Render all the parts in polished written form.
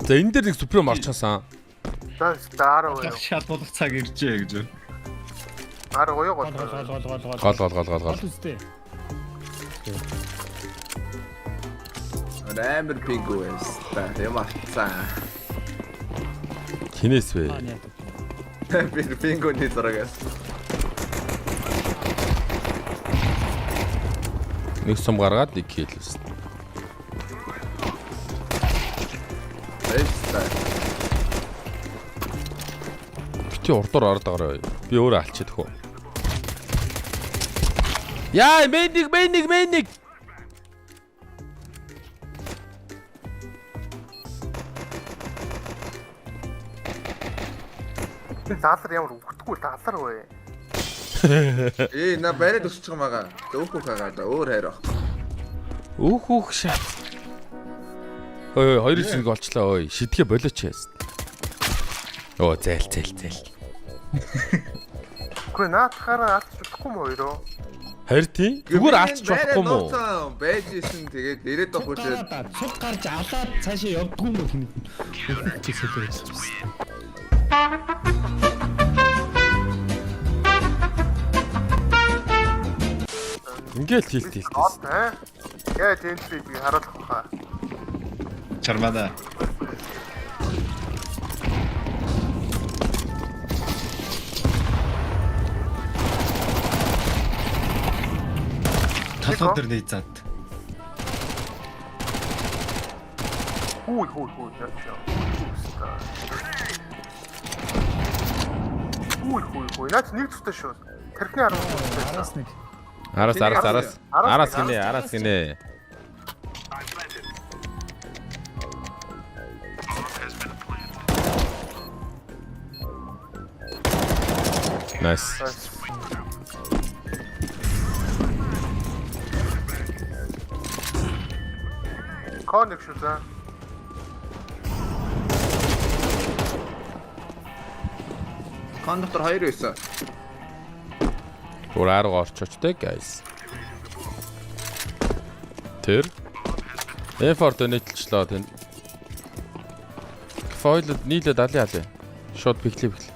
За энэ дээр нэг супрем орчихсан. За дараа уу. Шалгуулах цаг иржээ гэж. Ар гоё Гол гол. гол гол гол гол. Гол гол гол гол гол. Гол үстэй. Амар пингу байсан. Юм авцсан. Хинээс вэ? Аа нэ. Би пингуны зурагаас. Нэг сум гаргаад нэг кил байсан. Баярлалаа. Бити урдуур ороод байгаарай. Би өөрөө алчиад хөө. Яа, мэник мэник мэник. Даалар ямар үгдэхгүй даалар вэ? Ээ на бариад өсчих юм аа. Өөх өөх хагаа да өөр хайр ах. Өөх өөх шат. Ой, ой, хоёр нэг олчлоо ой. Шидгээ болооч яасан. Оо, зээл зээл зээл. Үгүй наадахаараа алж чадахгүй мó хоёроо. Харин тийм. Зүгээр алчж болохгүй мó? Байж исэн тэгээд ирээд авах Цуг үчээд гараад цуг гарч алаад цаашаа явдгүй юм уу хин. Чи сэлээ байсан. Ингээл хилт хилт. Од аа. Яа тэнцээ би харуулах хаа. Чармана. Толгой дээр нээ зад. Хүү хүү хүү яа. Хүү хүү хүү. Наач нэг зүтэ шүү. Тэрхний 10 хүн. Араас нэг. Араас араас араас. Араас гинэ, араас гинэ. Nice. Коник шүү за. Кон дотор хоёр байсан. Бүр арга орчооч те guys. Тэр Effort нийтлжлээ тэнд. Foil нийлээд аль аль. Шууд пиклээ пиклээ.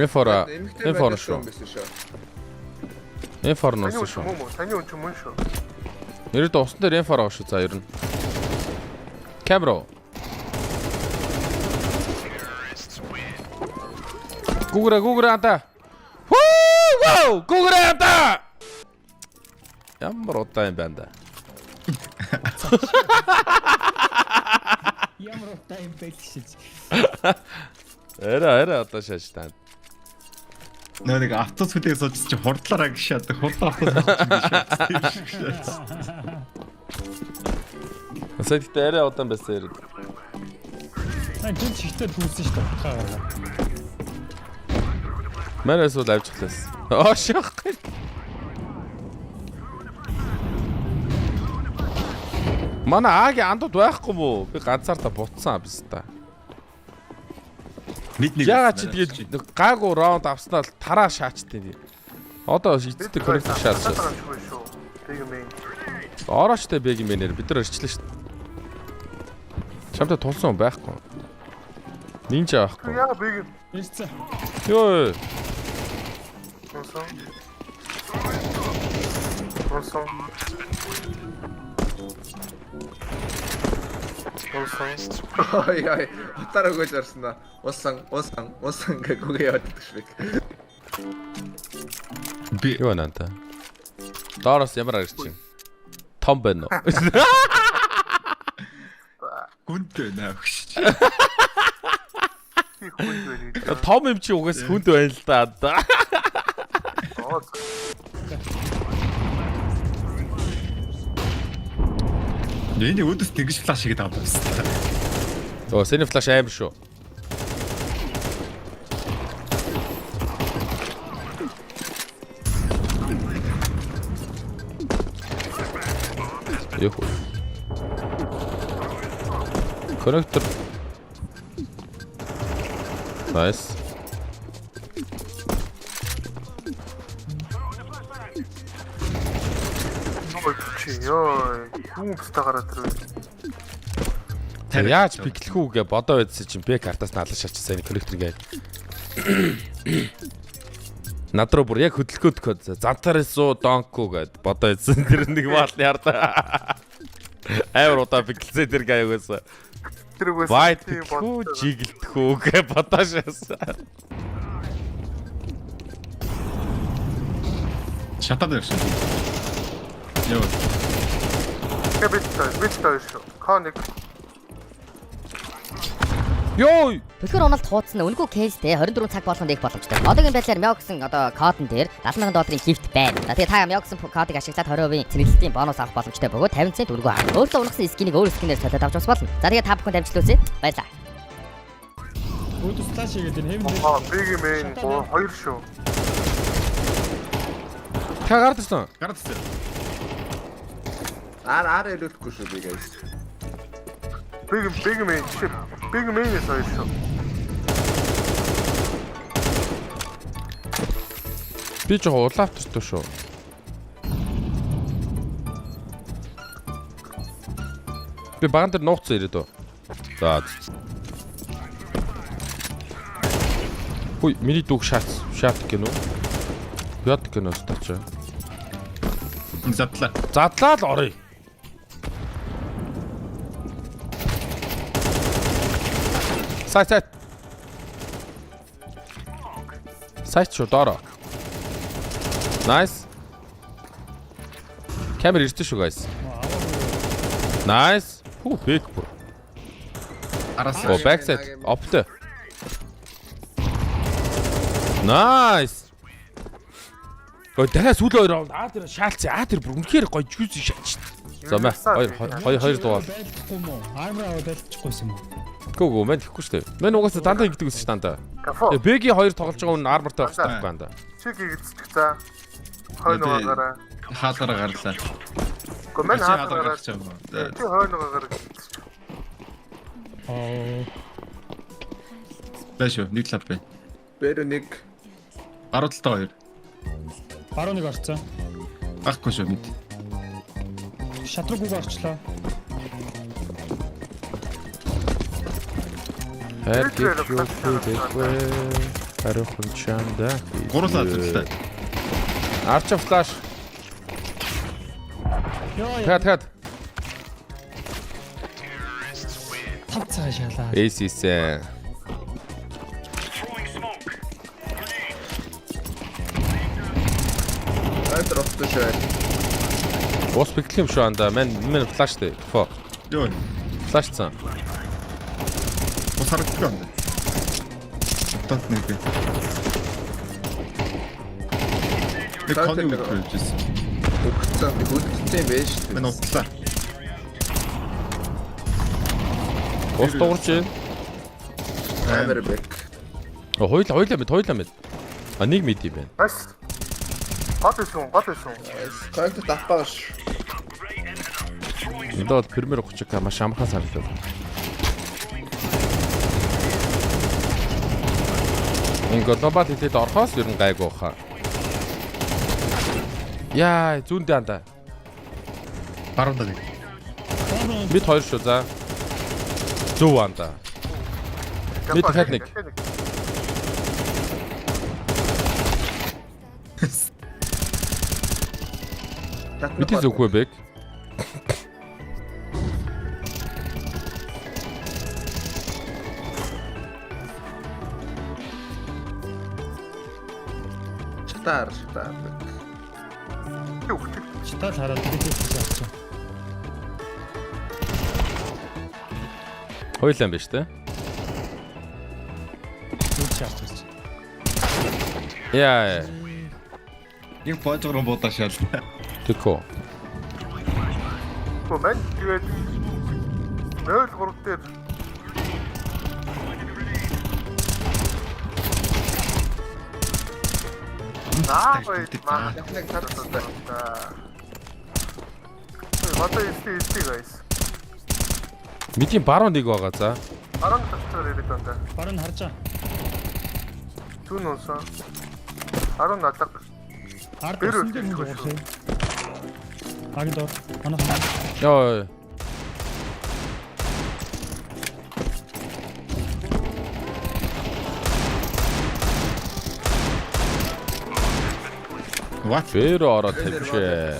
Effort Эмэгтэй Effort байсан шүү. байсан шүү. Effort Таны нуусан үн шүү. мөн үү? Таны үн ч мөн шүү. Нэрд усан дээр Effort байгаа шүү за ер нь. Камера. Гүгрэ гүгрэ анда. Хүү! Гүгрэ анда. Ямар удаа юм байна да. Ямар удаа юм бэ гэж. Арай арай одоо шааш таа. Нөө нэг автобус хүлээ сууж чи хурдлаараа гэж шатдаг. Хурдан автобус сууж гэж шатдаг. Сая гэхдээ арай удаан байсан ярив. Наа жин чигтээ дүүсэн шүү дээ. Хаа. Манайс бол авчихлаас. Аа шах. Манай Агийн андууд байхгүй мүү? Би ганцаардаа бутсан абс та. Бид нэг Ягаад чи тэгээд нэг гаагүй раунд авснаа л тараа шаачтیں. Одоо эцэстээ корректор шаардсан. Шүү. Тэг юм ээ. Ороочтой бэг юм нэр бид нар орчлоо шүү дээ. Чамтай тулсан хүн байхгүй. Нинжа байхгүй. Яа би Ирсэн. Йоо. Унсан. Унсан. Унсан. Ой ой утаар өгөөж орсон да. Усан усан усан гэх үгээ яваад идэх шиг. би Юу байна та? Доороос ямар харагч юм? Том байна уу? гүнтэй наа өгш. Би хүнд байна гэж. Том юм чи угаас хүнд байна л да. Да. Аа, Энэ өөдөөс тэгж флаш хийгээд авдаг байсан. Оо, сэний флаш аим шүү. Юху. Коннектор. Nice. Ой чи ёо. Хүн өстэй гараад ирвэ. Яаж pick лэх үү гэ бодоо байдсан чинь B картаас наалаа шалчсан энэ connector гээ. Над руу бүр яг хөдөлгөөд код зантаарээс суу донку гэд бодоо байдсан. Тэр нэг баал яарлаа. Амар удаа pick лсэн тэр гаяг байсан. Тэр үгээс Wide тийм pick лэх үү, бодсон. жигэлдэх үү гэ бодоо шаасан. Шатаад явсан. Йоо. Тэгээ бит хоёр, бит хоёр шүү. Коник. Йой! Түлхүүр уналт хуудас нь үнэгүй кейстэй 24 цаг болгонд их боломжтой. Одоогийн байдлаар Мяо гэсэн одоо кодон дээр 70,000 долларын gift байна. За тэгээ та Мяо гэсэн кодыг ашиглаад 20% цэнэглэлтийн бонус авах боломжтой бөгөөд 50 цент үнэгүй авах. Өөртөө унахсан skin ийг өөр skin ээр солиод авч бас болно. За тэгээ та бүхэн дамжлуулъя. Баярлалаа. Өөдөөс flash хийгээд энэ heaven дээр Аа, big main 2 шүү. Та гард ирсэн. Гараад ирсэн. Ар ар илүүлэхгүй шүү би guys. Big main чип. Big main-ээс хоёр шүү. Би жоо улаавтартай шүү. Би баган дээр нууцсан ирээд үү. За. Хүй, миний дүүг шат шат гэнэ үү? Яд гэнэ үү тач. Задлаа. Задлаа л оръё. Сайт сайт. Сайт шүү доороо. Nice. Камер ирсэн шүү guys. Nice. Хүү бэк бүр. Араас. О backside оптой. Nice. Ой дахиад сүүлийн хоёр раунд аа тэр шаалцсан. Аа тэр бүр үнэхээр гоё жүүс шаалч. За мэ хоёр хоёр хоёр дугаар. байлдахгүй юм уу? Armor аваад байлдчихгүйсэн юм уу? Гүү гүү мэн тэхгүй шүү дээ. Мэн угаасаа дандаа ингэдэг байсан шүү дандаа. Кафо. Бэгийн хоёр тоглож байгаа хүн armor тай байх хэрэгтэй байхгүй дандаа. Чиг игдчих за. Хойно гараа. Хаалгараа гарлаа. Гэхдээ мэн Чи хаалгаар хаалгаар гараа. гарч байгаа юм. За. Чи хойно гараа. Аа. Бай шүү. Нэг лап бай. Бэрэ нэг Баруун талдаа хоёр. Баруун нэг орцсон. Байхгүй шүү мэд. Шатраг үг орчлоо. Хайр гэж юу гэхгүй. Хариухан чанда. Гурван сар зүгэлээ. Арча флаш. Йоо. Тат тат. Тав цагаа шалаа. Эсисэ. Айтар оттой шүү. Ус бэклэм шүү анда. Мэн мэн флаштэй. Фо. Йоо. Флашцсан. Ус харагдахгүй юм. Утаат нэг би. Нэг коны үгүй байсан. Өгцөн хөдөлсөн юм байж шүү. Мэн утлаа. Ус дуурч байна. Амар бэк. Хоёул хоёулаа мэд хоёулаа мэд. А нэг мэд юм байна. Nice. Гол байсан, гол байсан. Контент авпаа шүү. Энд бол Premier 30к маш амархан санагдав. Энэ глобал хэлээд орохоос ер нь гайгүй хаа. Яа, зүүн дээр анда. Баруун даа нэг. Мэд хоёр шүү за. Зөв анда. Мэд дахиад нэг. Мэдээ зөвхөө бэг. Чатар чатар бэк. Читал хараад би тийш авчихсан. Хоёулаа юм байна шүү дээ. Үгүй шаарч ирсэн. Яа, Нэг боожгорон буудаа шал. тэкో. Гэхдээ мэн тэгээд 0-3 дээр Аа, маа. Нэг татсан. Одоо исти guys. Мэдийн баруун нэг байгаа за. Баруун талаар ирээд байна да. Баруун харж байгаа. Зүүн унсан. Баруун алга. Ард Бэр усан дээр нэг үлдээхгүй дуурсан. Агийн доор. Манайх Йоо. What? Бэрөө ороод тавьчихээ.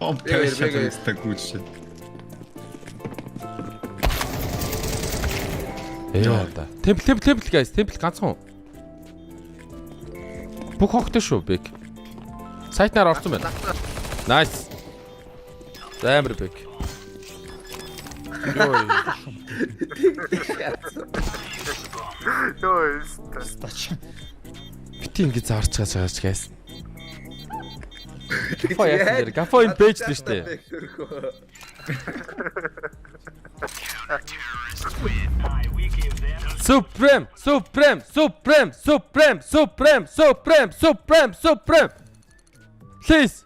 Бомб Бэг, тавьчихсан бэг. өстэй гүйж. Яа да. Темпл темпл темпл guys, темпл ганцхан. Бүх хогтой шүү бэг. Сайтнаар орсон байна. Nice. Амар бэг. Йой. Йоо. Тач. Бити ингэ зарч гаж гаж guys. Гафо яасан дээр Гафо энэ бэж л шүү дээ. Supreme, Supreme, Supreme, Supreme, Supreme, Supreme, Supreme, Supreme. Please.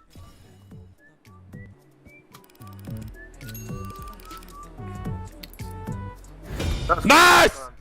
Nice!